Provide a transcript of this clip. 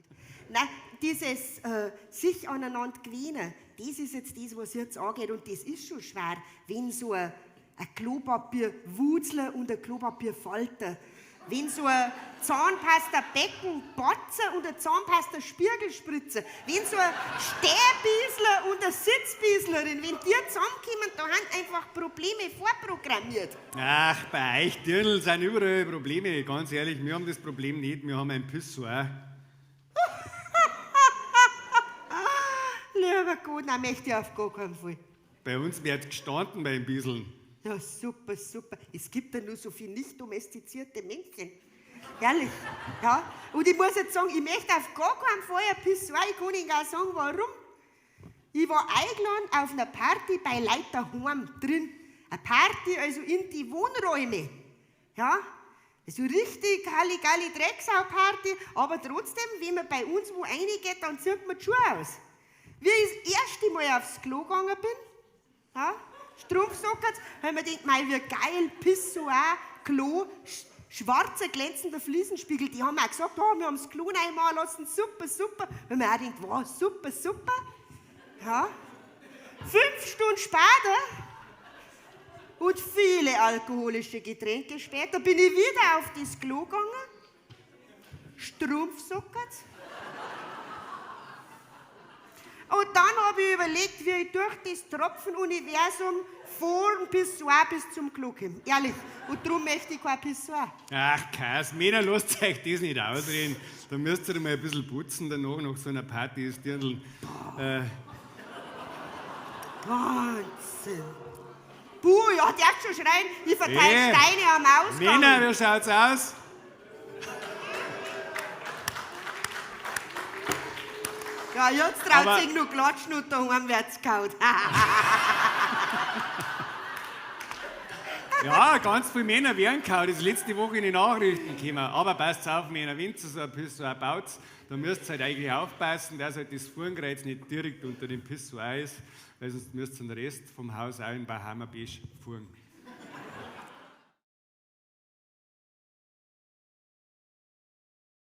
nicht. Nein, dieses sich aneinander gewöhnen, das ist jetzt das, was jetzt angeht. Und das ist schon schwer, wenn so ein Klopapierwutzler und ein Klopapierfalter, wenn so ein Zahnpasta-Becken-Batzer und ein Zahnpasta-Spiegelspritzer, wenn so ein Stehbiesler und eine Sitzbieslerin, wenn die zusammenkommen, da haben einfach Probleme vorprogrammiert. Ach, bei euch Dirndl sind überall Probleme. Ganz ehrlich, wir haben das Problem nicht, wir haben ein Pissoir. Lieber Gott, nein, möchte ich auf gar keinen Fall. Bei uns wird gestanden beim Bieseln. Ja, super, super. Es gibt ja nur so viele nicht domestizierte Männchen. Herrlich. Ja. Und ich muss jetzt sagen, ich möchte auf gar keinen Fall ein Pissoir. Ich kann Ihnen gar sagen, warum. Ich war eingeladen auf einer Party bei Leuten daheim drin. Eine Party, also in die Wohnräume. Ja. Also richtig Halligalli Drecksau-Party, aber trotzdem, wenn man bei uns wo reingeht, dann zieht man die Schuhe aus. Wie ich das erste Mal aufs Klo gegangen bin, ja, Strumpfsocken, hab ich mir gedacht, mei, wie geil, Pissoir, Klo, schwarzer, glänzender Fliesenspiegel. Die haben auch gesagt, oh, wir haben das Klo reinmachen lassen, super, super. Weil man auch denkt, wow, super, super. Ja. 5 Stunden später und viele alkoholische Getränke später bin ich wieder auf das Klo gegangen, Strumpfsocken. Und dann hab ich überlegt, wie ich durch das Tropfenuniversum vor dem Pissoir bis zum Klo komme. Ehrlich. Und darum möchte ich kein Pissoir. Ach, Kass, Männer, lasst euch das nicht ausreden. Da müsst ihr mal ein bisschen putzen danach, nach so einer Party ist Dirndl. Wahnsinn. Buh, ja, darfst schon schreien, ich verteile Steine am Ausgang. Männer, wie schaut's aus? Ja, jetzt traut Aber sich nur klatschen und daheim wird's gehauen. Ja, ganz viele Männer werden gehauen. Das ist letzte Woche in die Nachrichten gekommen. Aber passt auf, Männer, wenn ihr so ein Pissoir baut, dann müsst ihr halt eigentlich aufpassen, dass halt das Fuhrenkreuz nicht direkt unter dem Pissoir ist, weil sonst müsst ihr den Rest vom Haus auch in Bahama Beach fuhren.